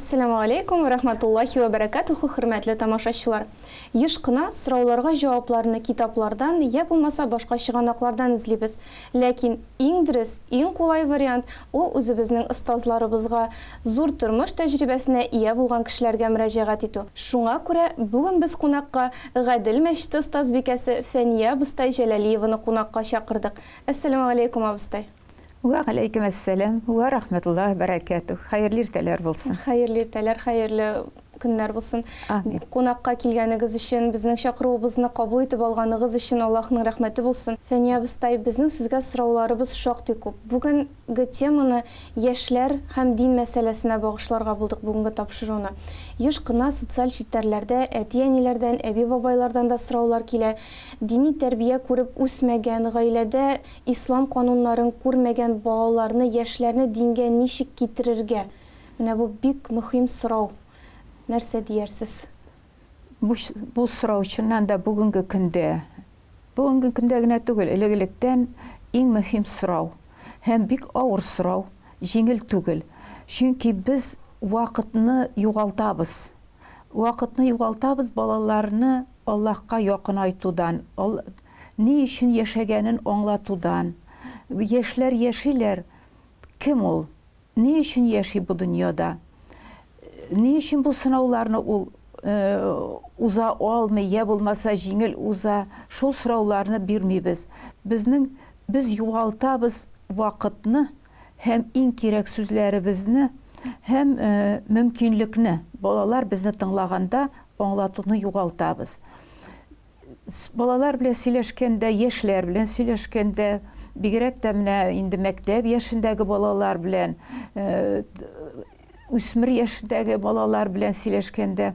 Әссәламү алейкум вә рахматуллахи вә бәрәкәтүһү, хөрмәтле тамашачылар! Еш кына сорауларга җавапларны китаплардан, йә булмаса башка чыганаклардан эзлибез. Ләкин иң дөрес, иң кулай вариант, ул үзебезнең остазларыбызга, зур тормыш тәҗрибәсенә ия булган кешеләргә мөрәҗәгать итү. Шуңа күрә бүген без кунакка Гадел мәчете остазбикәсе Фәния абыстай Җәләлиеваны кунакка чакырдык. Әссәламү алейкум, абыстай! Вә галәйкем әссәлам вә рахмәтуллаһ бәрәкәтүһ. Хәерле иртәләр булсын. Хәерле иртәләр, хәерле көннәр булсын. Амин. Кунакка килгәнегез өчен, безнең чакыруыбызны кабул итеп алганыгыз өчен Аллаһның рәхмәте булсын. Фәния абыстай, безнең сезгә сорауларыбыз шактый күп. Бүгенге теманы яшьләр һәм дин мәсьәләсенә багышларга булдык бүгенге тапшыруны. Еш кына социаль челтәрләрдә әти-әниләрдән, әби-бабайлардан да сораулар килә. Дини тәрбия күреп үсмәгән, гаиләдә Ислам кануннарын күрмәгән балаларны, яшьләрне дингә ничек китерергә? Менә бу бик мөхим сорау. Нәрсә диярсез? Бу, бу сорау чыннан да бүгенге көндә, бүгенге көндә генә түгел, элек-электән иң мөһим сорау. Һәм бик авыр сорау, җиңел түгел. Чөнки без вакытны югалтабыз. Вакытны югалтабыз балаларны Аллаһка якынайтудан, Ни өчен яшәгәнен аңлатудан. Яшьләр яшиләр, кем ул? Ни өчен яши бу дөньяда? Ни өчен бу сынауларны ул уза алмый, я булмаса җиңел уза? Шул сорауларны бирмибез. Безнең без югалтабыз вакытны һәм иң кирәк сүзләребезне һәм мөмкинлекне балалар безне тыңлаганда аңлатуны югалтабыз. Балалар белән сөйләшкәндә, яшьләр белән сөйләшкәндә, бигрәк тә менә инде мәктәп яшендәге балалар белән, үсмер яшендәге балалар белән сөйләшкәндә,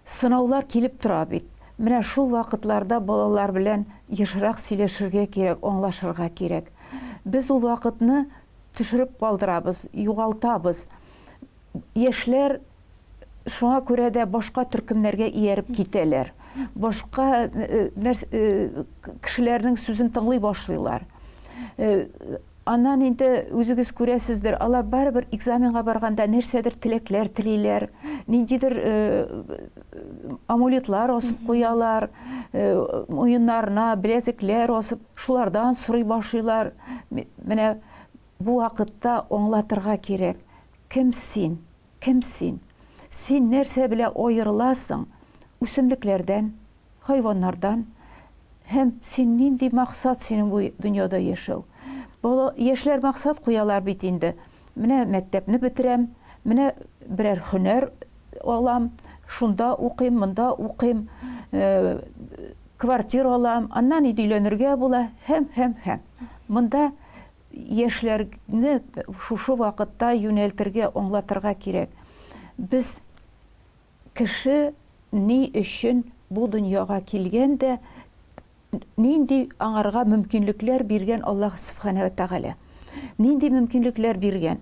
сынаулар килеп тора бит. Менә шул вакытларда балалар белән ешрак сөйләшергә кирәк, аңлашырга кирәк. Без ул вакытны төшереп калдырабыз, югалтабыз. Яшьләр шуңа күрә дә башка төркемнәргә ияреп китәләр. Башка э, э, кешеләрнең сүзен тыңлый башлыйлар. Э, аннан инде үзегез күрәсездер, алар барыбер экзаменга барганда нәрсәдер теләкләр телиләр, ниндидер амулетлар асып куялар, муеннарына беләзекләр асып, шулардан сорый башлыйлар. Менә бу вакытта аңлатырга кирәк, кем син? Кем син? Син нәрсә белән аерыласың үсемлекләрдән, хайваннардан? Һәм син нинди максат синең бу дөньяда яшәү? Бала, яшьләр максат куялар бит инде. Менә мәктәпне бетерәм, менә берәр һөнәр алам, шунда укыйм, монда укыйм, квартира алам, аннан инде өйләнергә була һәм, һәм, һәм. Монда Яшьләрне шушы вакытта юнәлтергә, аңлатырга кирәк. Без кеше ни өчен бу дөньяга килгән дә, нинди аңарга мөмкинлекләр биргән Аллаһ Сүбхәнә вә Тәгалә. Нинди мөмкинлекләр биргән?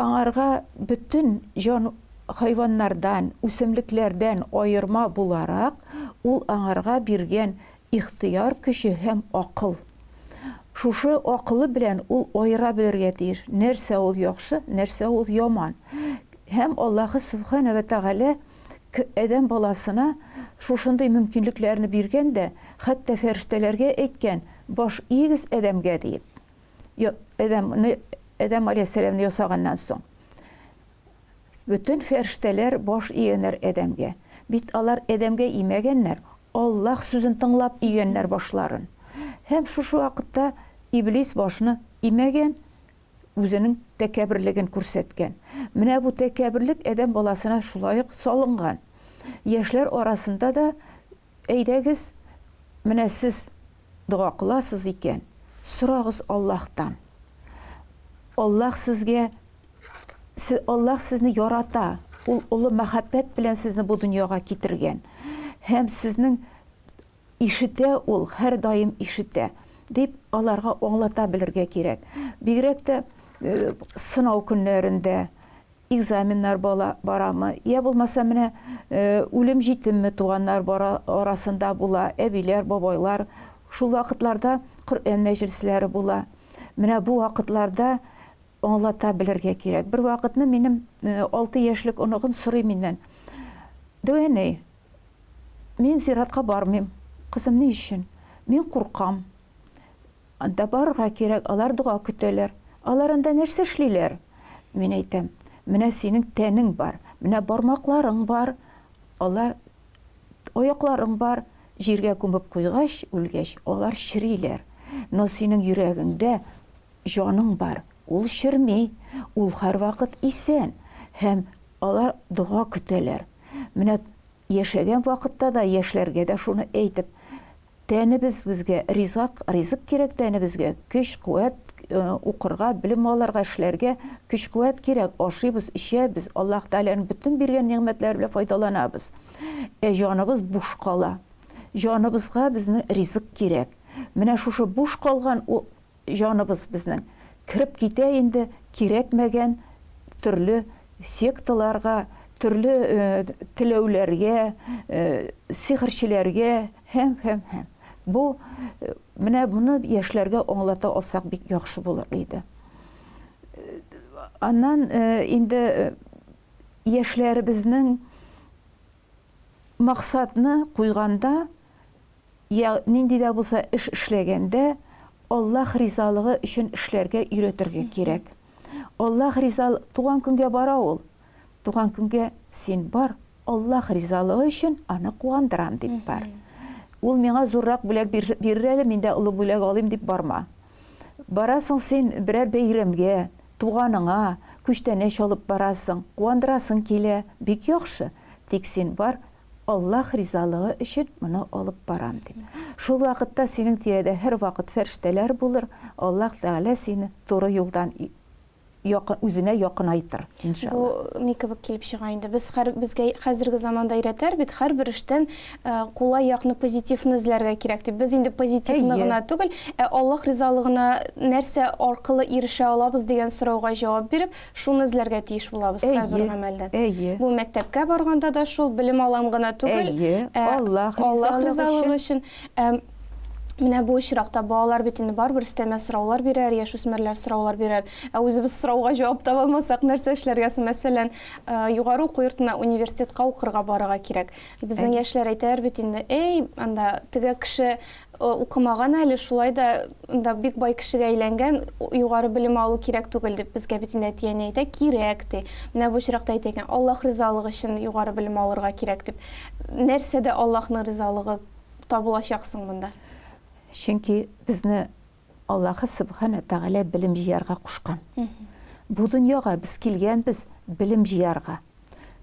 Аңарга бөтен җан хайваннардан, үсемлекләрдән аерма буларак, ул аңарга биргән Ихтыяр көче һәм акыл. Шушы акылы белән ул аера белергә тиеш, нәрсә ул яхшы, нәрсә ул яман. Һәм Аллаһы Сүбхәнә вә Тәгалә адәм баласына шушындый мөмкинлекләрне биргән дә, хәтта фәрештәләргә әйткән, баш иегез адәмгә диеп. Адәмне, Адәм аләйһиссәламне ясаганнан соң. Бөтен фәрештәләр баш игәннәр Адәмгә. Бит алар Адәмгә имәгәннәр, Аллаһ сүзен тыңлап игәннәр башларын. Һәм шушы вакытта Иблис башны имәгән, үзенең тәкәбберлеген күрсәткән. Менә бу тәкәбберлек адәм баласына шулай ук салынган. Яшьләр арасында да, әйдәгез, менә сез дога кыласыз икән, сорагыз Аллаһтан. Аллаһ сезгә Аллаһ сезне ярата, ул олы мәхәббәт белән сезне бу дөньяга китергән. Һәм сезнең ишетә ул, һәрдаим ишетә, дип аларга аңлата белергә кирәк. Бигрәк тә э, сынау көннәрендә экзаменнар бала барамы, я булмаса менә э, үлем җитемме туганнар бара арасында була, әбиләр, бабайлар. Шул вакытларда Коръән мәҗлесләре була. Менә бу вакытларда. аңлата белергә кирәк. Бер вакытны минем 6 яшьлек оныгым сорый миннән. Дәү әни, мин зиратка бармыйм. Кызым, ни өчен? Мин куркам. Анда барырга кирәк, алар дога көтәләр. Алар анда нәрсә эшлиләр? Мин әйтәм, менә синең тәнең бар, менә бармакларың бар, алар аякларың бар, җиргә күмеп куйгач, үлгәч, алар чериләр. Но синең йөрәгеңдә җаның бар, ул черми, ул һәрвакыт исән һәм алар дога көтәләр. Менә яшәгән вакытта да яшьләргә дә шуны әйтеп, Тәнебез безгә ризак, ризык кирәк тәнебезгә, көч-куәт, укырга, белем алырга, эшләргә көч-куәт кирәк, ашыйбыз, эчәбез, Аллаһ Тәгаләнең бөтен биргән нигъмәтләре белән файдаланабыз. Ә җаныбыз буш кала. Җаныбызга безнең ризык кирәк. Менә шушы буш калган Җаныбыз безнең кереп китә инде кирәкмәгән төрле секталарга, төрле теләүләргә, сихерчеләргә һәм, һәм, һәм. Бу, менә моны яшьләргә аңлата алсак бик яхшы булыр иде. Аннан инде яшьләребезнең максатны куйганда, Я нинди дә булса эш эшләгәндә, Аллаһ ризалыгы өчен эшләргә өйрәтергә кирәк. Аллаһ ризал туган көнгә бара ул. Туган көнгә син бар, Аллаһ ризалыгы өчен аны куандырам дип бар. Ул миңа зуррак бүләк бирер әле, мин дә олы бүләк алыйм дип барма. Барасың син берәр бәйрәмгә, туганыңа, күчтәнәч алып барасың, куандырасың килә, бик яхшы. Тик син бар, Аллаһ ризалыгы өчен моны алып барам, дип. Шул вакытта синең тирәдә һәрвакыт фәрештәләр булыр, Аллаһ Тәгалә сине туры юлдан якын, үзенә якынайтыр, иншаллаһ. Бу ни кебек килеп чыга инде? Без һәр, безгә хәзерге заманда өйрәтәләр бит, һәрбер эштән кулай якны, позитивны эзләргә кирәк дип. Без инде позитивны гына түгел, ә Аллаһ ризалыгына нәрсә аркылы ирешә алабыз дигән сорауга җавап биреп, Шуны эзләргә тиеш булабыз һәрбер гамәлдә. Әйе. Бу мәктәпкә барганда да шул, белем алам гына түгел, Әйе, ә Аллаһ Аллаһ ризалыгы ризалыгы өчен. өчен. Ә менә бу очракта балалар бит инде барыбер өстәмә сораулар бирәр, яшүсмерләр сораулар бирәр. Ә үзебез сорауга җавап таба алмасак, нәрсә эшләргә соң? Мәсәлән, югары уку йортына, университетка укырга барырга кирәк. Безнең яшьләр әйтәләр бит инде, әй, анда теге кеше Укымаган әле, шулай да анда бик бай кешегә әйләнгән, югары белем алу кирәк түгел дип безгә бит инде әти-әни әйтә, кирәк ди. Менә бу очракта әйтә икән, Аллаһ ризалыгы өчен югары белем алырга кирәк дип. Нәрсәдә Аллаһның ризалыгы табылачак соң монда? Чөнки безне Аллаһы Сөбханә Тәгалә белем җыярга кушкан. Бу дөньяга без килгәнбез белем җыярга.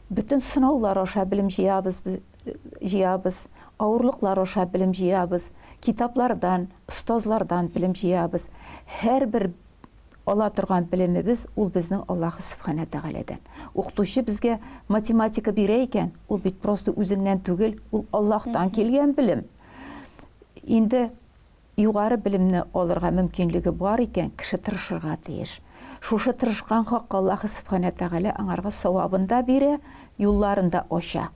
Бөтен сынаулар аша белем җыябыз без, җыябыз, авырлыклар аша белем җыябыз, китаплардан, остазлардан белем җыябыз. Һәрбер ала торган белемебез ул безнең Аллаһы Сүбхәнә Тәгаләдән. Укытучы безгә математика бирә икән, ул бит просто үзеннән түгел, ул Аллаһтан килгән белем. Инде Югары белемне алырга мөмкинлеге бар икән, кеше тырышырга тиеш. Шушы тырышкан хакка Аллаһы Сүбхәнә Тәгалә аңарга савабын да бирә, юлларын да ача.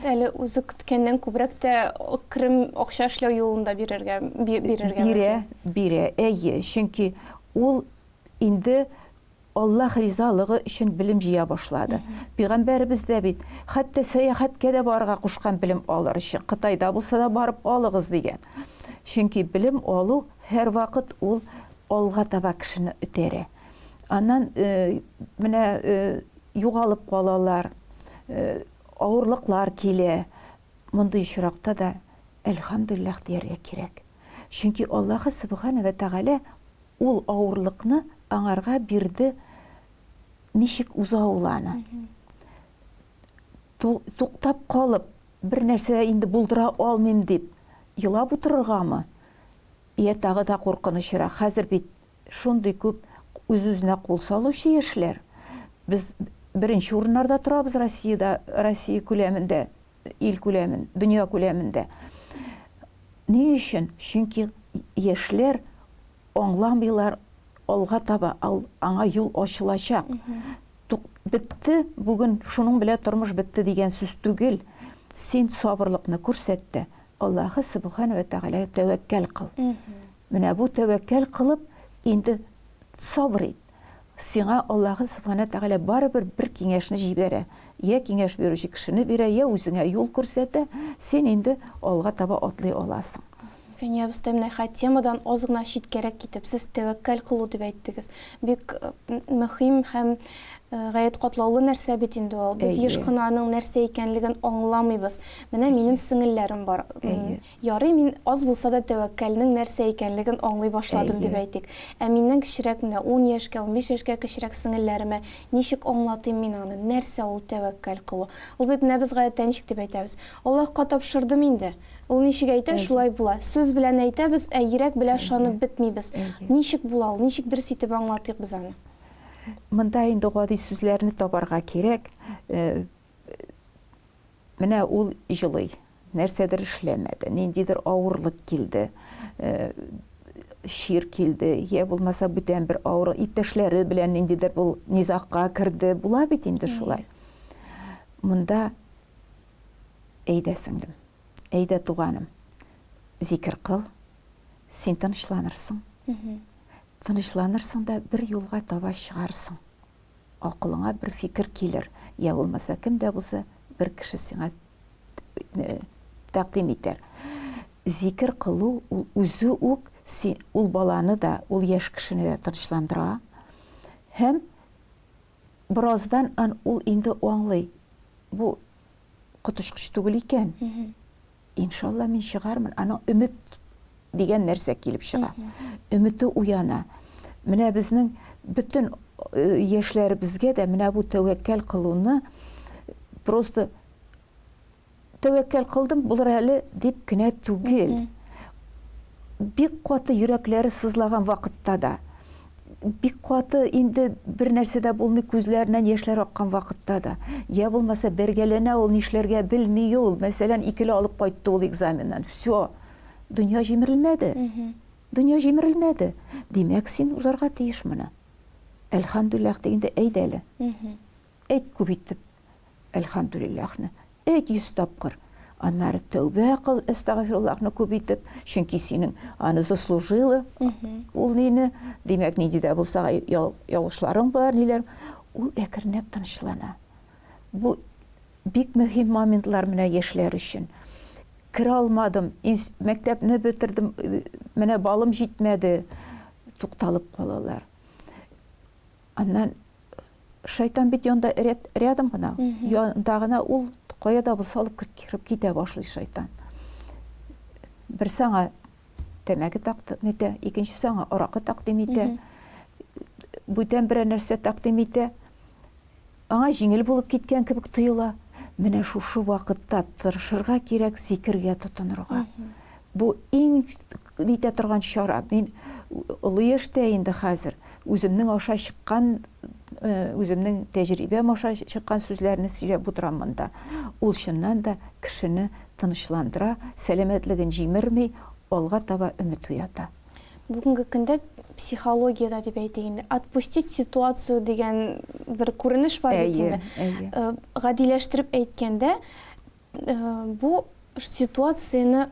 Әле үзе көткәннән күбрәк тә керем, акча эшләү юлын да бирергә, бирергә Бирә, бирә, әйе. Чөнки ул инде Аллаһ ризалыгы өчен белем җыя башлады. Пигамбәребез дә бит, хәтта сәяхәткә дә барырга кушкан белем алыр өчен, Кытайда булса да барып алыгыз, дигән. Чөнки белем алу һәрвакыт ул алга таба кешене этәрә. Аннан менә югалып калалар, авырлыклар килә. Мондый очракта да Әлхәмдүлилләһ дияргә кирәк. Чөнки Аллаһы Сөбханә вә Тәгалә Ул авырлыкны аңарга бирде, ничек уза ул аны? Туктап калып, бер нәрсә дә инде булдыра алмыйм дип, елап утырыргамы? Йә тагы да куркынычрак, хәзер бит шундый күп үз-үзенә кул салучы яшьләр. Без беренче урыннарда торабыз Россиядә, Россия күләмендә, ил күләмен, дөнья күләмендә. Ни өчен? Чөнки яшьләр аңламыйлар, алга таба аңа юл ачылачак. Бетте, бүген шуның белән тормыш бетте дигән сүз түгел. Син сабырлыкны күрсәт тә, Аллаһы Сөбханә вә Тәгаләгә тәвәккәл кыл. Менә бу тәвәккәл кылып, инде сабыр ит. Сиңа Аллаһы Сүбхәнә Тәгалә барыбер бер киңәшне җибәрә. Йә киңәш бирүче кешене бирә, йә үзеңә юл күрсәтә, син инде алга таба атлый аласың. Фәния абыстай, менә хә темадан аз гына читкәрәк китеп, сез тәвәккәл кылу дип әйттегез. Бик мөһим һәм гаять катлаулы нәрсә бит инде ул. Без еш кына аның нәрсә икәнлеген аңламыйбыз. Менә минем сеңелләрем бар. Ярый, мин аз булса да тәвәккәлнең нәрсә икәнлеген аңлый башладым дип әйтик. Ә миннән кечерәк, менә ун яшькә, 15 яшькә кечерәк сеңелләремә ничек аңлатыйм мин аны, нәрсә ул тәвәккәл кылу? Ул бит менә без гадәттә ничек дип әйтәбез? Аллаһка тапшырдым инде. Ул ничек әйтә, шулай була. Сүз белән әйтәбез, ә йөрәк белән ышанып бетмибез. Ничек була ул? Ничек дөрес итеп аңлатыйк без аны? Монда инде гади сүзләрне табарга кирәк. Менә ул җылый, нәрсәдер эшләмәде, ниндидер авырлык килде, чир килде, я булмаса бүтән бер авыр иптәшләре белән ниндидер бул низагка керде, була бит инде шулай. Монда әйдә, сеңлем, әйдә, туганым, зикер кыл, син тынычланырсың. Тынычланырсың да бер юлга таба чыгарсың. Акылыңа бер фикер килер, я булмаса кем дә булса бер кеше сиңа тәкъдим итәр. Зикер кылу ул үзе үк ул баланы да, ул яшь кешене дә тынычландыра һәм бераздан ан ул инде аңлый, бу коточкыч түгел икән. Иншалла, мин чыгармын. Аның өмет дигән нәрсә килеп чыга. Өмете уяна. Менә безнең бөтен э, яшьләребезгә дә менә бу тәвәккәл кылуны просто тәвәккәл кылдым, булыр әле дип кенә түгел. Бик каты йөрәкләре сызлаган вакытта да, бик каты инде бер нәрсә дә булмый, күзләреннән яшьләр аккан вакытта да, я булмаса бәргәләнә ул, нишләргә белми ул, мәсәлән, икеле алып кайтты ул экзаменнан, все, дөнья җимерелмәде. Дөнья җимерелмәде. Димәк, син узарга тиеш моны. Әлхәмдүлилләһ дигәндә әйдә әле. Әйт күп итеп Әлхәмдүлилләһне. Әйт 100 тапкыр. Аннары тәүбә кыл, әстәгъфируллаһны күп итеп, чөнки синең аны заслужила ул нине, димәк, нинди дә булса ялгышларың бар, ниләр. Ул әкренләп тынычлана. Бу бик мөһим моментлар менә яшьләр өчен. Керә алмадым, мәктәпне бетердем, менә балым җитмәде, тукталып калалар. Аннан шайтан бит янда рядом гына, янда гына ул кая да булса алып кереп китә башлый шайтан. Берсе аңа тәмәке тәкъдим итә, икенчесе аңа аракы тәкъдим итә, бүтән берәр нәрсә тәкъдим итә. Аңа җиңел булып киткән кебек тоела. Менә шушы вакытта тырышырга кирәк зикергә тотынырга. Бу иң нитә торган чара. Мин олы яшьтә инде хәзер. Үземнең аша чыккан, үземнең тәҗрибәм аша чыккан сүзләрне сөйләп утырам монда. Ул чыннан да кешене тынычландыра, сәламәтлеген җимерми, алга таба өмет уята. Бүгенге көндә психологиядә дип әйтик инде, отпустить ситуацию дигән бер күренеш бар бит инде. Әйе. Гадиләштереп әйткәндә, бу ситуацияне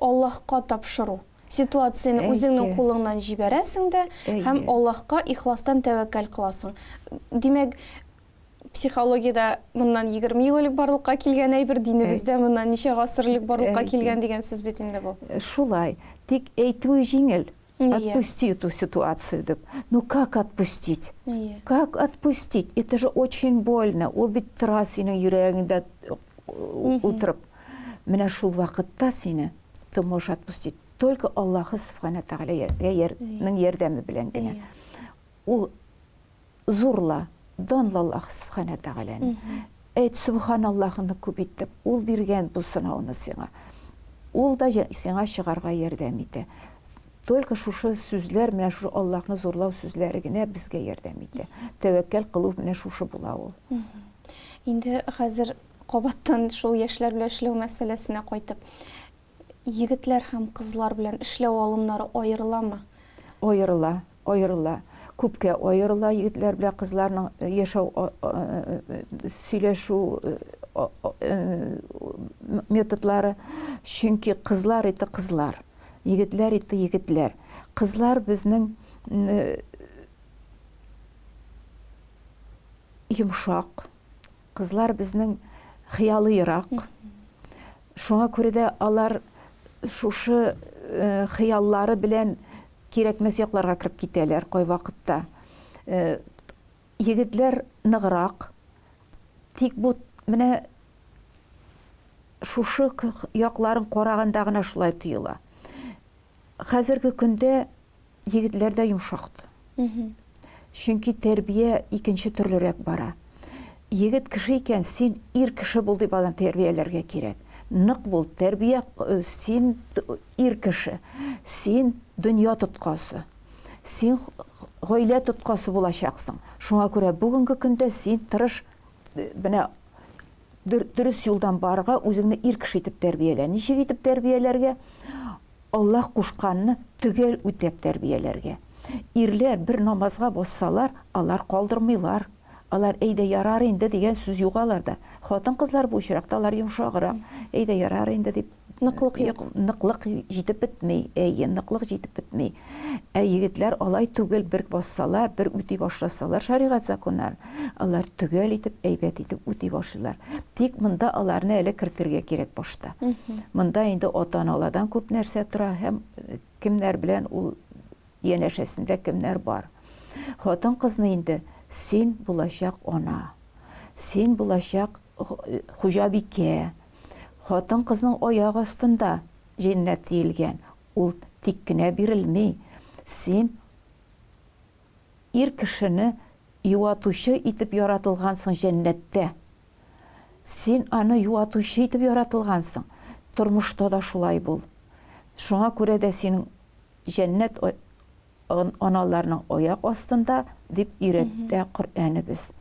Аллаһка тапшыру. Ситуацияне үзеңнең кулыңнан җибәрәсең дә һәм Аллаһка ихластан тәвәккәл кыласың. Димәк, психологиядә моннан 20 ел элек барлыкка килгән әйбер, динебездә моннан ничә гасыр элек барлыкка килгән дигән сүз бит инде бу. Шулай. Тик әйтүе җиңел. Отпусти эту ситуацию дип. Ну как отпустить? Как отпустить? Это же очень больно. Ул бит тора синең йөрәгеңдә утырып. Менә шул вакытта сине ты можешь отпустить только Аллаһы Сүбхәнә Тәгаләнең ярдәме белән генә. Ул зурла, данла Аллаһы Сүбхәнә Тәгаләне. Әйт Сүбхәналлаһыны күп итеп, ул биргән бу сынауны сиңа. Ул да сиңа чыгарга ярдәм итә. Только шушы сүзләр, менә шушы Аллаһны зурлау сүзләре генә безгә ярдәм итә. Тәвәккәл кылу менә шушы була ул. Инде хәзер кабаттан шул яшьләр белән эшләү мәсьәләсенә кайтып, егетләр һәм кызлар белән эшләү алымнары аерыламы? Аерыла, аерыла. Күпкә аерыла егетләр белән кызларның яшәү, сөйләшү методлары. Чөнки кызлар это кызлар, егетләр это егетләр. Кызлар безнең. йомшак, кызлар безнең хыялыйрак. Шуңа күрә дә алар шушы хыяллары белән кирәкмәс якларга кереп китәләр кайвакытта. Егетләр ныграк. Тик бу менә шушы якларын караганда гына шулай тоела. Хәзерге көндә егетләр дә йомшакты. Чөнки тәрбия икенче төрлерәк бара. Егет кеше икән, син ир кеше бул дип аны тәрбияләргә кирәк. Нык бул, тәрбия, э, син ир кеше, син дөнья тоткасы. Син гаилә тоткасы булачаксың. Шуңа күрә бүгенге көндә син тырыш, э, менә дөрес юлдан барырга, үзеңне ир кеше итеп тәрбиялә. Ничек итеп тәрбияләргә? Аллаһ кушканны төгәл үтәп тәрбияләргә. Ирләр бер намазга бассалар, алар калдырмыйлар. Алар әйдә ярар инде дигән сүз юк аларда. Хатын-кызлар бу очракта алар йомшаграк. Әйдә ярар инде дип. Ныклык юк. Ныклык җитеп бетми. Әйе, ныклык җитеп бетми. Ә егетләр алай түгел, бер бассалар, бер үти башласалар шәригать законнарын, алар төгәл итеп, әйбәт итеп үти башлыйлар. Тик монда аларны әле кертергә кирәк башта. Монда инде ата-аналардан күп нәрсә тора һәм кемнәр белән ул янәшәсендә кемнәр бар. Хатын-кызны инде син булачак ана, син булачак хуҗабикә. Хатын-кызның аяк астында җәннәт диелгән, ул тик кенә бирелми. Син ир кешене юатучы итеп яратылгансың җәннәттә. Син аны юатучы итеп яратылгансың. Тормышта да шулай бул. Шуңа күрә дә синең җәннәт аналарның аяк астында, дип өйрәтә Коръәнебез.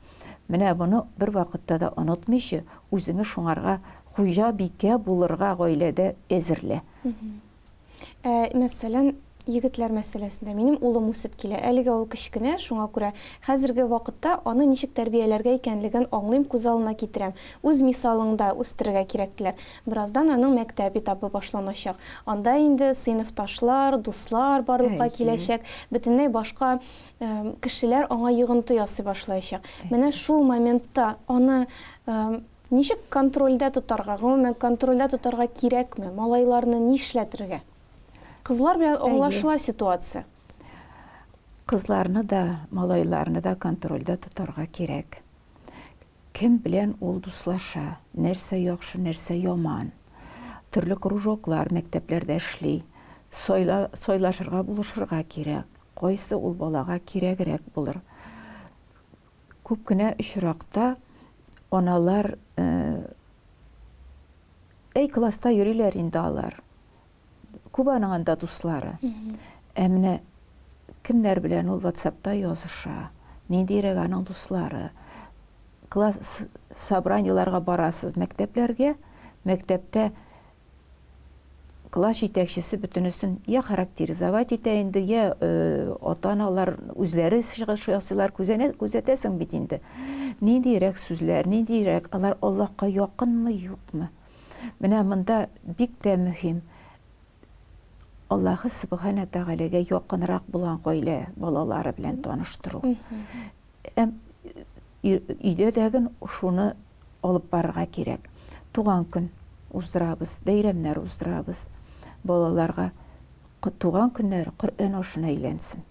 Менә моны бервакытта да онытмыйча, үзеңе шуңарга хуҗабикә булырга гаиләдә әзерлә. Ә, мәсәлән, егетләр мәсьәләсендә. Минем улым үсеп килә. Әлегә ул кечкенә, шуңа күрә хәзерге вакытта аны ничек тәрбияләргә икәнлеген аңлыйм, күз алдына китерәм. Үз мисалыңда үстерергә кирәк, диләр. Бераздан аның мәктәп этабы башланачак. Анда инде сыйныфташлар, дуслар барлыкка киләчәк, бөтенләй башка кешеләр аңа йогынты ясый башлаячак. Менә шул моментта аны ничек контрольдә тотарга, гомумән, контрольдә тотарга кирәкме, малайларны нишләтергә? Кызлар белән аңлашыла ситуация. Кызларны да, малайларны да контрольдә тотарга кирәк. Кем белән ул дуслаша, нәрсә яхшы, нәрсә яман. Төрле кружоклар мәктәпләрдә эшли. Сайла, сайлашырга, булышырга кирәк. Кайсы ул балага кирәгрәк булыр. Күп кенә очракта аналар әй класста йөриләр инде алар. Күп аның анда дуслары. Ә менә кемнәр белән ул WhatsAppта языша, ниндирәк аның дуслары. Класс собраниеларга барасыз мәктәпләргә, мәктәптә класс җитәкчесе бөтенесен я характеризовать итә инде, я э, ата-аналар үзләре чыгыш ясыйлар, күзәнә, күзәтәсең бит инде. Ниндирәк сүзләр, ниндирәк, алар Аллаһка якынмы, юкмы? Менә монда бик тә мөһим Аллаһы Сүбхәнә Тәгаләгә якынрак булган гаилә балалары белән таныштыру. Һәм өйдә дәген шуны алып барырга кирәк. Туган көн уздырабыз, бәйрәмнәр уздырабыз. Балаларга туган көннәре Коръән ашына әйләнсен.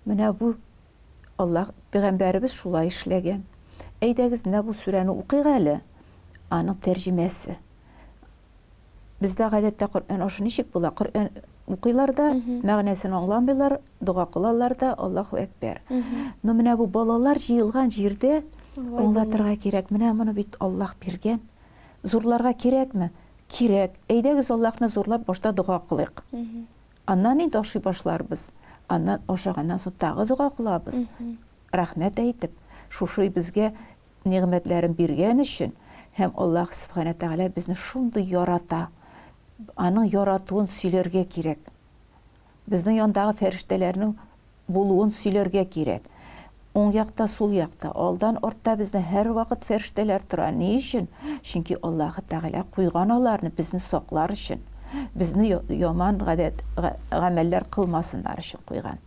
Менә бу Аллаһ пәйгамбәребез шулай эшләгән. Әйдәгез, менә бу сүрәне укыйк әле. Аның тәрҗемәсе. Бездә гадәттә Коръән ашы ничек була? Коръән укыйлар да, мәгънәсен аңламыйлар, дога кылалар да, Аллаһу әкбәр. Но менә бу балалар җыелган җирдә аңлатырга кирәк. Менә моны бит Аллаһ биргән. Зурларга кирәкме? Кирәк. Әйдәгез Аллаһны зурлап башта дога кылыйк. Аннан инде ашый башларбыз. Аннан ашаганнан соң тагы дога кылабыз. Рәхмәт әйтеп, шушы безгә нигъмәтләрен биргән өчен һәм Аллаһ Сүбхәнә Тәгалә безне шундый ярата. Аның яратуын сөйләргә кирәк. Безнең яндагы фәрештәләрнең булуын сөйләргә кирәк. Уң якта, сул якта, алдан, артта безне һәрвакыт фәрештәләр тора. Ни өчен? Чөнки Аллаһы Тәгалә куйган аларны безне саклар өчен. Безне яман гадәт, гамәлләр кылмасыннар өчен куйган.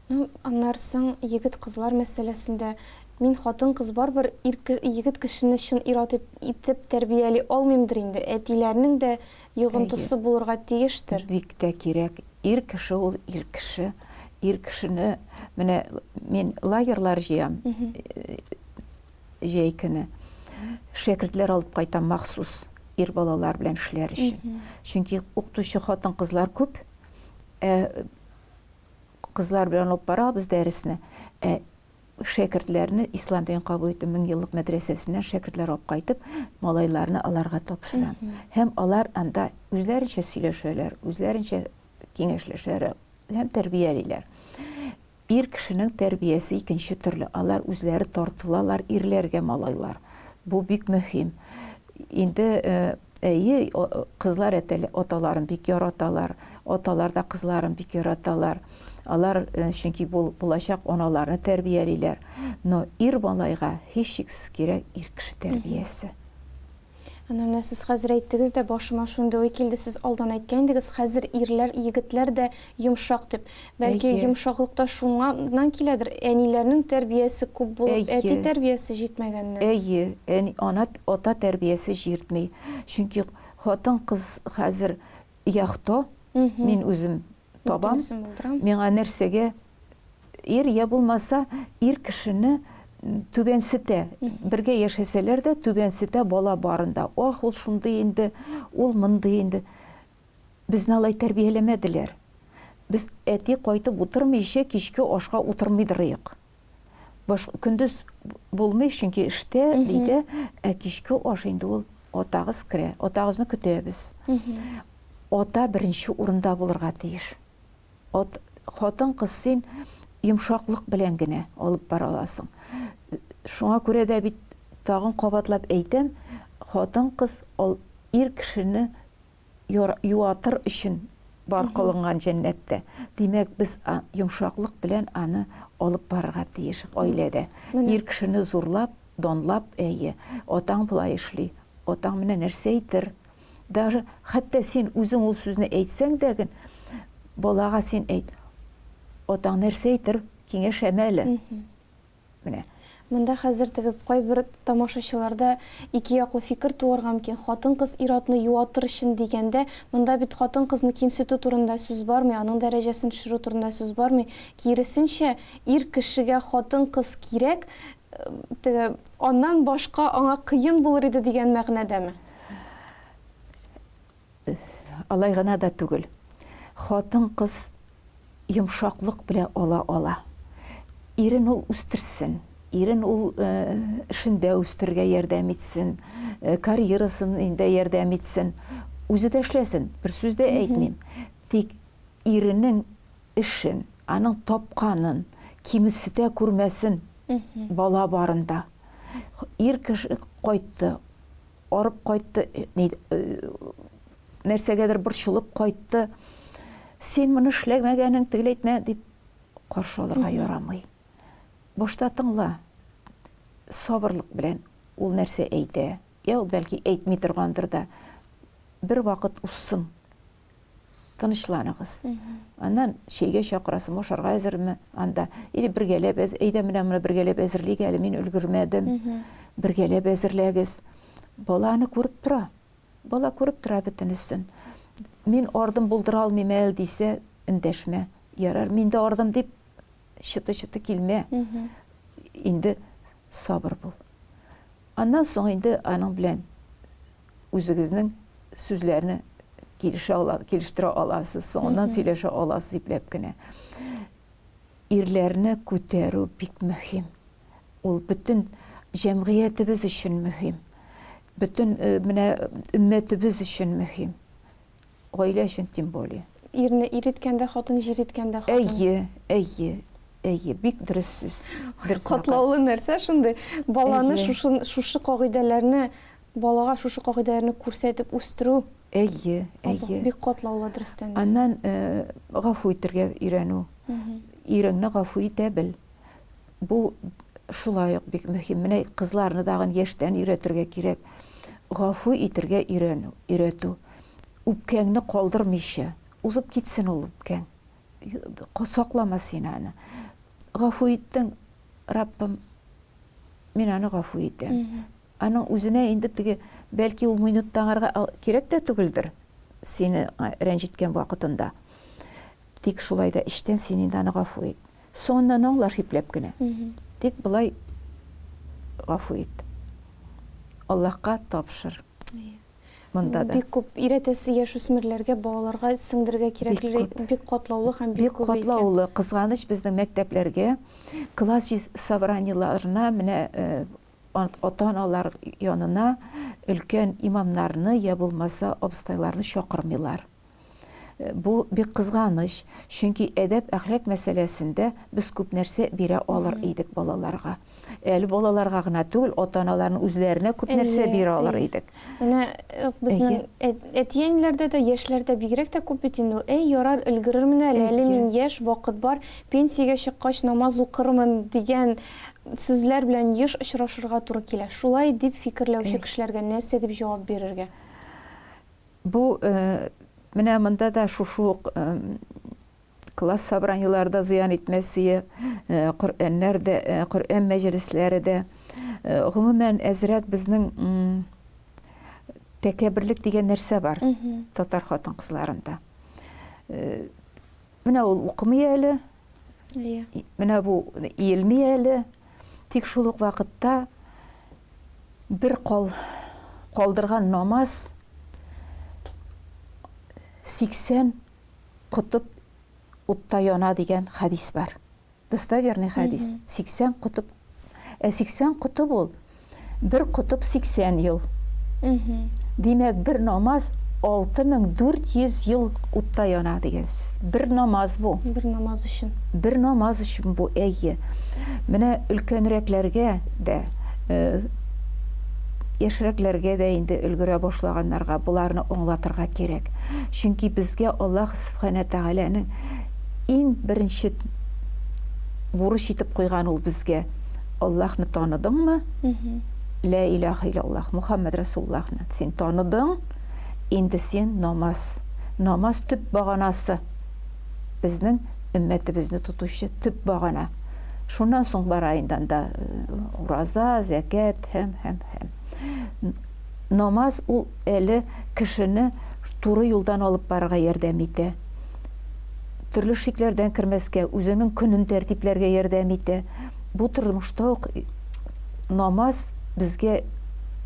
Ну, аннары соң егет-кызлар мәсьәләсендә. Мин хатын-кыз барыбер ир егет кешене чын ир-ат итеп тәрбияли алмыймдыр инде. Әтиләрнең дә йогынтысы булырга тиештер. Бик тә кирәк. Ир кеше ул ир кеше. Ир кешене менә мин лагерьлар җыям җәй көне. Шәкертләр алып кайтам махсус ир балалар белән эшләр өчен. Чөнки укытучы хатын-кызлар күп. Ә кызлар белән алып барабыз дәресне. Ә шәкертләрне ислам динен кабул итү меңьеллык мәдрәсәсеннән шәкертләр алып кайтып, малайларны аларга тапшырам. Һәм алар анда үзләренчә сөйләшәләр, үзләренчә киңәшләшәләр һәм тәрбиялиләр. Ир кешенең тәрбиясе икенче төрле. Алар үзләре тартылалар ирләргә малайлар. Бу бик мөһим. Инде Әйе, кызлар аталарын бик яраталар, аталар да кызларын бик яраталар. Алар чөнки булачак аналарны тәрбиялиләр. Но ир малайга һичшиксез кирәк ир кеше тәрбиясе. Әнә менә сез хәзер әйттегез дә, башыма шундый уй килде, сез алдан әйткән идегез, хәзер ирләр, егетләр дә йомшак дип. Бәлки, йомшаклык та шуңадан киләдер, әниләрнең тәрбиясе күп булып, әти тәрбиясе җитмәгәннән. Әйе, әни, ана, ата тәрбиясе җиртми. Чөнки хатын-кыз хәзер яхто, мин үзем табам, миңа нәрсәгә ир, я булмаса, ир кешене түбәнсетә. Бергә яшәсәләр дә, түбәнсетә бала барында. Ах, ул шундый инде, ул мондый инде. Безне алай тәрбияләмәделәр. Без әти кайтып утырмыйча кичке ашка утырмыйдырыек. Баш көндез булмый, чөнки эштә, өйдә, ә кичке аш инде ул атагыз керә. Атагызны көтәбез. Ата беренче урында булырга тиеш. Ат, хатын-кыз син йомшаклык белән генә алып бара аласың. Шуңа күрә дә бит тагын кабатлап әйтәм, хатын-кыз ир кешене юатыр өчен бар кылынган җәннәттә. Димәк, без йомшаклык белән аны алып барырга тиеш гаиләдә. Ир кешене зурлап, данлап, әйе, атаң болай эшли, атаң менә нәрсә әйтер. Даже хәтта син үзең ул сүзне әйтсәң дә ген, балага син әйт, атаң нәрсә әйтер, киңәшәм әле. Менә. Монда хәзер теге кайбер тамашачыларда икеяклы фикер туарга мөмкин. Хатын-кыз ир-атны юатыр өчен дигәндә, монда бит хатын-кызны кимсетү турында сүз бармый, аның дәрәҗәсен төшерү турында сүз бармый. Киресенчә, ир кешегә хатын-кыз кирәк, теге аннан башка аңа кыен булыр иде дигән мәгънәдәме? Алай гына да түгел. Хатын-кыз йомшаклык белән ала ала. Ирен ул үстерсен, ирен ул эшендә үстерергә ярдәм итсен, карьерасын инде ярдәм итсен. Үзе дә эшләсен, бер сүз дә әйтмим. Тик иренең эшен, аның тапканын кимсетә күрмәсен бала барында. Ир кеше кайтты, арып кайтты, нәрсәгәдер борчылып кайтты. Син моны эшләмәгәнең, тегеләй әйтмә, дип каршы алырга ярамый. Башта тыңла, сабырлык белән ул нәрсә әйтә, я ул бәлки әйтми торгандыр да. Бер вакыт узсын, Тынычланыгыз. Аннан чәйгә чакырасың, ашарга әзерме анда? Или бергәләп әз, әйдә менә моны бергәләп әзерлик әле, мин өлгермәдем. Бергәләп әзерләгез. Бала аны күреп тора. Бала күреп тора бөтенесен. Мин ардым булдыра алмыйм әле дисә, эндәшмә. Ярар, мин дә ардым дип чыты-чыты килмә. Инде сабыр бул. Аннан соң инде аның белән үзегезнең сүзләрне килешә ала, килештерә аласыз, соңыннан сөйләшә аласыз ипләп кенә. Ирләрне күтәрү бик мөһим. Ул бөтен җәмгыятебез өчен мөһим. Бөтен э, менә өммәтебез өчен мөһим. Гаилә өчен тем более. Ирне ир иткән дә хатын, җир иткән дә хатын. Әйе, әйе, әйе, бик дөрес сүз. Дөрес Катлаулы нәрсә шундый. Баланы шушы шушы кагыйдәләрне, балага шушы кагыйдәләрне күрсәтеп үстерү. Әйе, әйе. Бик катлаулы дөрестән дә. Аннан гафу итергә өйрәнү. Иреңне гафу итә бел. Бу шулай ук бик мөһим. Менә кызларны тагын яшьтән өйрәтергә кирәк. Гафу итергә өйрәнү, өйрәтү. Үпкәңне калдырмыйча, узып китсен ул үпкәң. Саклама син аны. Гафу иттең, Раббым, Мин аны гафу итәм. Аның үзенә инде теге, бәлки ул минутта аңарга кирәк тә түгелдер, сине рәнҗеткән вакытында. Тик шулай да эчтән син инде аны гафу ит. Соңыннан аңлаш ипләп кенә. Тик болай гафу ит. Аллаһка тапшыр. Монда да. Бик күп өйрәтәсе яшүсмерләргә, балаларга сеңдерергә кирәкле, бик катлаулы һәм бик күп. Бик катлаулы, кызганыч безнең мәктәпләргә, класс собраниеларына менә ата-аналар янына өлкән имамнарны я булмаса абыстайларны чакырмыйлар. Бу бик кызганыч, чөнки әдәп-әхлак мәсьәләсендә без күп нәрсә бирә алыр идек балаларга. Әле балаларга гына түгел, ата-аналарның үзләренә күп нәрсә бирә алыр идек. Менә безнең әти-әниләрдә дә, яшьләрдә бигрәк тә күп бит инде ул. Әй, ярар, өлгерермен әле, әле мин яшь, вакыт бар, пенсиягә чыккач намаз укырмын дигән сүзләр белән еш очрашырга туры килә. Шулай дип фикерләүче кешеләргә нәрсә дип җавап бирергә? Бу менә монда да шушы ук класс собраниелары да зыян итмәсие, Коръәннәр дә, Коръән мәҗлесләре дә. Гомумән, әзрәк безнең тәкәбберлек дигән нәрсә бар татар хатын-кызларында. Менә ул укымый әле. Менә бу иелми әле. Тик шул ук вакытта бер кал калдырган намаз 80 котып утта яна дигән хәдис бар. Достоверный хәдис. 80 котып. Ә 80 котып ул бер котып 80 ел. Димәк, бер намаз 6400 ел утта яна дигән сүз. Бер намаз бу. Бер намаз өчен. Бер намаз өчен бу, әйе. Менә өлкәнрәкләргә дә, яшьрәкләргә дә инде өлгерә башлаганнарга боларны аңлатырга кирәк. Чөнки безгә Аллаһ Сүбхәнә Тәгаләнең иң беренче бурыч итеп куйган ул безгә. Аллаһны таныдыңмы? Лә илаһа иллаллаһ, Мухаммад Расуллаһны син таныдың, инде син намаз. Намаз төп баганасы. Безнең өммәтебезне тотучы төп багана. Шуннан соң бара инде анда ураза, зәкят һәм һәм һәм. Намаз ул әле кешене туры юлдан алып барырга ярдәм итә. Төрле шикләрдән кермәскә, үзеңнең көнен тәртипләргә ярдәм итә. Бу тормышта ук намаз безгә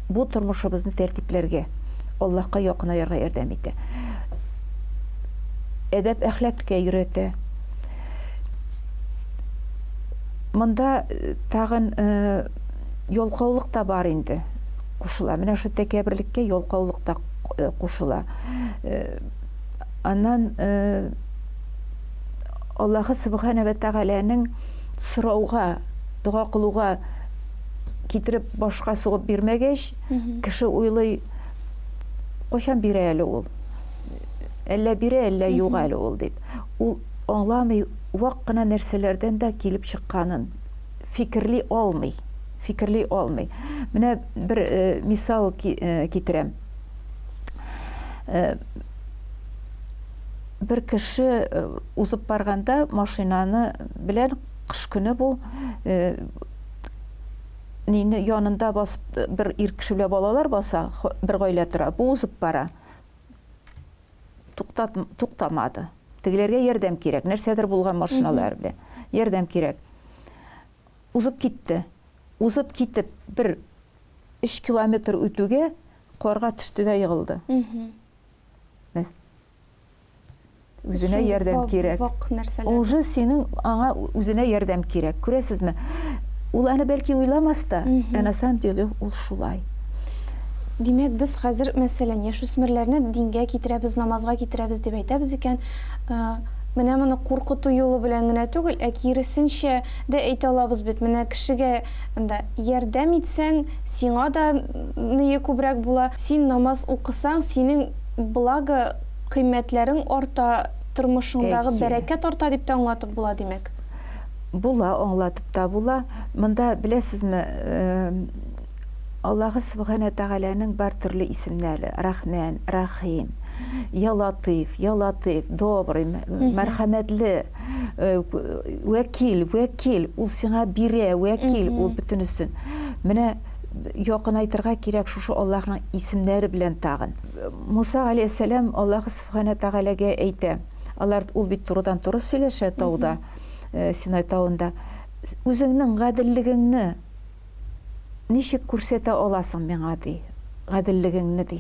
бу тормышыбызны тәртипләргә, Аллаһка якынаерга ярдәм итә. Әдәп-әхлакка өйрәтә. Монда э, тагын э, ялкаулык та бар инде кушыла. Менә шул тәкәбберлеккә ялкаулык та э, кушыла. Аннан Аллаһы Сүбхәнә вә Тәгаләнең сорауга, дога кылуга китереп башка сугып бирмәгәч, кеше уйлый, кайчан бирә әле ул? Әллә бирә, әллә юк әле ул дип. Ул аңламый, вак кына нәрсәләрдән дә килеп чыкканын фикерли алмый. Фикерли алмый. Менә бер э, мисал э, китерәм. Э, бер кеше э, узып барганда машинаны белән кыш көне бу э, нине янында басып бер ир кеше белән балалар баса, бер гаилә тора. Бу узып бара. Туктат, туктамады. Тегеләргә ярдәм кирәк. Нәрсәдер булган машиналар белән. Ярдәм кирәк. Узып китте. Узып китеп бер 3 километр үтүгә карга төште дә егылды. Үзенә ярдәм кирәк. Вак нәрсәләр. Уже синең аңа үзенә ярдәм кирәк. Күрәсезме? Ул аны бәлки уйламас та, ә на самом деле ул шулай. Димәк, без хәзер, мәсәлән, яшүсмерләрне дингә китерәбез, намазга китерәбез дип әйтәбез икән, менә моны куркыту юлы белән генә түгел, ә киресенчә дә әйтә алабыз бит. Менә кешегә анда ярдәм итсәң, сиңа да ние күбрәк була. Син намаз укысаң, синең благо кыйммәтләрең арта, тормышыңдагы Әйе. бәрәкәт арта дип тә аңлатып була, димәк. Була, аңлатып та була. Монда, беләсезме, Аллаһы Сүбхәнә Тәгаләнең бар төрле исемнәре, Рахмән, Рахим, Я Латыйф, Я Латыйф, Добрый, мәрхәмәтле, вәкил, вәкил, ул сиңа бирә, вәкил, ул бөтенесен. Менә якынайтырга кирәк шушы Аллаһның исемнәре белән тагын. Муса галәйһиссәлам Аллаһы Сүбхәнә Тәгаләгә әйтә. Алар ул бит турыдан-туры сөйләшә тауда, Синай тавында. Үзеңнең гаделлегеңне ничек күрсәтә аласың миңа, ди. Гаделлегеңне, ди.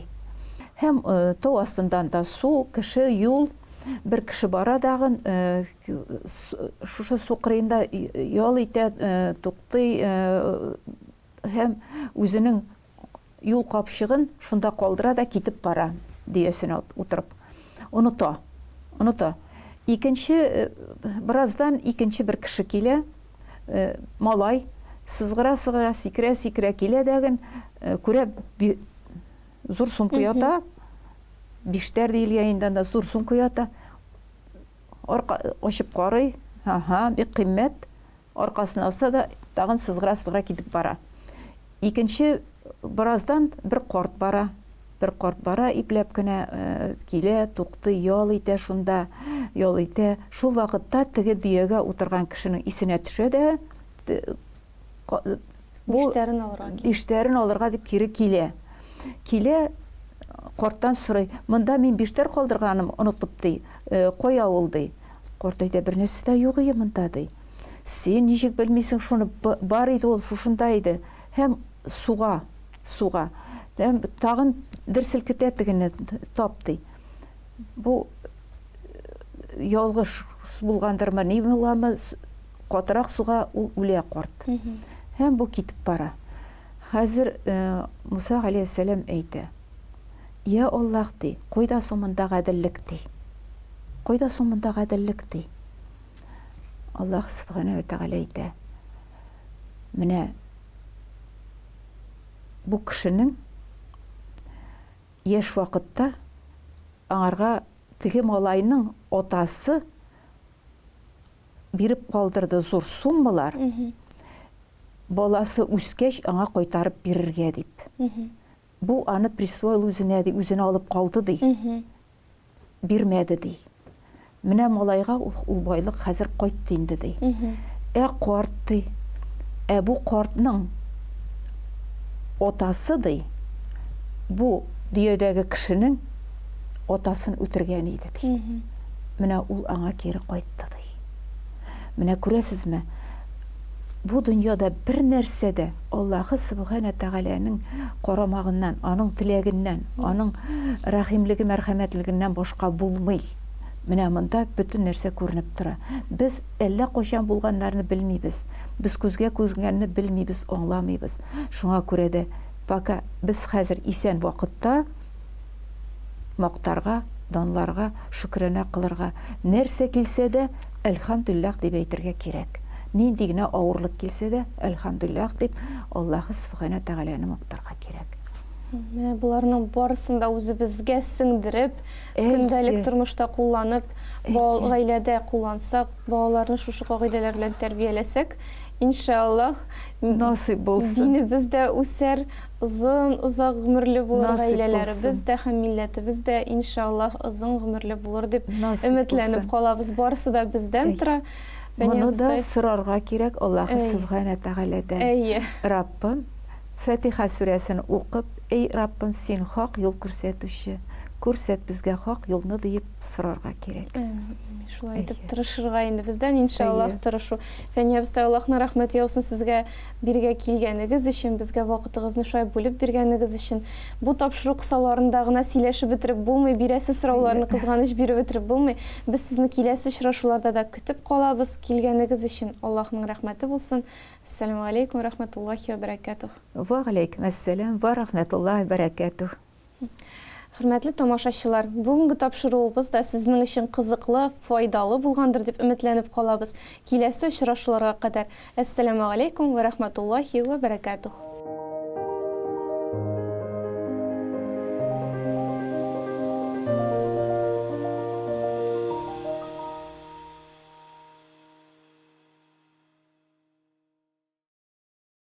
Һәм тау астыннан да су, кеше, юл. Бер кеше бара дагын, шушы су кырыенда ял итә, туктый һәм үзенең юл капчыгын шунда калдыра да китеп бара дөясенә утырып. Оныта. Оныта. Икенче бераздан икенче бер кеше килә, малай, сызгыра-сызгыра, сикерә-сикерә килә дәген, күрә зур сумка ята, биштәр диелгән инде анда зур сумка ята. Арка ачып карый, ага, бик кыйммәт. Аркасына алса да, тагын сызгыра-сызгыра китеп бара. Икенче бераздан бер карт бара. Бер карт бара, ипләп кенә э, килә, туктый, ял итә шунда, ял итә. Шул вакытта теге дөягә утырган кешенең исенә төшә дә, бу биштәрен алырга килә. Биштәрен алырга дип кире килә. Килә, карттан сорый, монда мин биштәр калдырганым онытып ди, «Э, кая ул ди. Карт әйтә, бер нәрсә дә юк ие монда ди. Син ничек белмисең шуны, бар иде ул, шушында иде. Һәм суга, суга. Һәм тагын дер селкетә тегене, тап ди. Бу э, ялгыш булгандырмы, ни буламы, Катырак суга ул үлә карт. Һәм бу китеп бара. Хәзер Муса галәйһиссәлам әйтә, Йә Аллаһ, ди, кайда соң монда гаделлек, ди? Кайда соң монда гаделлек, ди? Аллаһ Сүбхәнәһү вә Тәгалә әйтә, Менә бу кешенең яшь вакытта аңарга теге малайның атасы биреп калдырды зур суммалар, баласы үскәч аңа кайтарып бирергә дип. Бу аны присвоил үзенә ди, үзенә алып калды ди. Бирмәде ди. Менә малайга ул, ул байлык хәзер кайтты инде ди. Ә карт ди. Ә бу картның атасы ди, бу дөядәге кешенең атасын үтергән иде ди. Менә ул аңа кире кайтты, ди. Менә күрәсезме, бу дөньяда бер нәрсә дә Аллаһы Сүбхәнә Тәгаләнең карамагыннан, аның теләгеннән, аның рәхимлеге, мәрхәмәтлегеннән башка булмый. Менә монда бөтен нәрсә күренеп тора. Без әллә кайчан булганнарны белмибез. Без күзгә күренгәнне белмибез, аңламыйбыз. Шуңа күрә дә, пока без хәзер исән вакытта, мактарга, данларга, шөкранә кылырга, нәрсә килсә дә, әлхәмдүлилләһ дип әйтергә кирәк. Нинди генә авырлык килсә дә, әлхәмдүлилләһ дип, Аллаһы Сүбхәнә Тәгаләне мактарга кирәк. Менә боларның барысын да үзебезгә сеңдереп, көндәлек тормышта кулланып, гаиләдә куллансак, балаларны шушы кагыйдәләр белән тәрбияләсәк, иншаллаһ, насыйп булсын. Динебез дә үсәр, Озын, озак гомерле булыр Насыйп гаиләләребез булсын. дә һәм милләтебез дә, иншаллаһ, озын гомерле булыр дип Насыйп өметләнеп булсын. калабыз. Барысы да бездән Әй. тора. Фәния Моны да абыстай. сорарга кирәк Аллаһы Әй. Сүбхәнә Тәгаләдән. Әйе. Раббым, Фатиха сүрәсен укып, Әй Раббым, син хак юл күрсәтүче, күрсәт безгә хак юлны диеп сорарга кирәк. Әмин. Шулай итеп Әйе. тырышырга инде бездән, иншаллаһ, Әйе. тырышу. Фәния абыстай, Аллаһның рәхмәте яусын сезгә. Бирегә килгәнегез өчен, безгә вакытыгызны шулай бүлеп биргәнегез өчен. Бу тапшыру кысаларында гына сөйләшеп бетереп булмый, бирәсе сорауларны, кызганыч, биреп бетереп булмый. Без сезне киләсе очрашуларда да көтеп калабыз. Килгәнегез өчен Аллаһның рәхмәте булсын. Әссәламү галәйкүм вә рәхмәтуллаһи вә бәрәкәтүһ. Вә галәйкүм әссәлам вә рәхмәтуллаһи вә бәрәкәтүһ. Хөрмәтле тамашачылар, бүгенге тапшыруыбыз да сезнең өчен кызыклы, файдалы булгандыр дип өметләнеп калабыз. Киләсе очрашуларга кадәр, әссәламү галәйкүм вә рәхмәтуллаһи вә бәрәкәтүһ.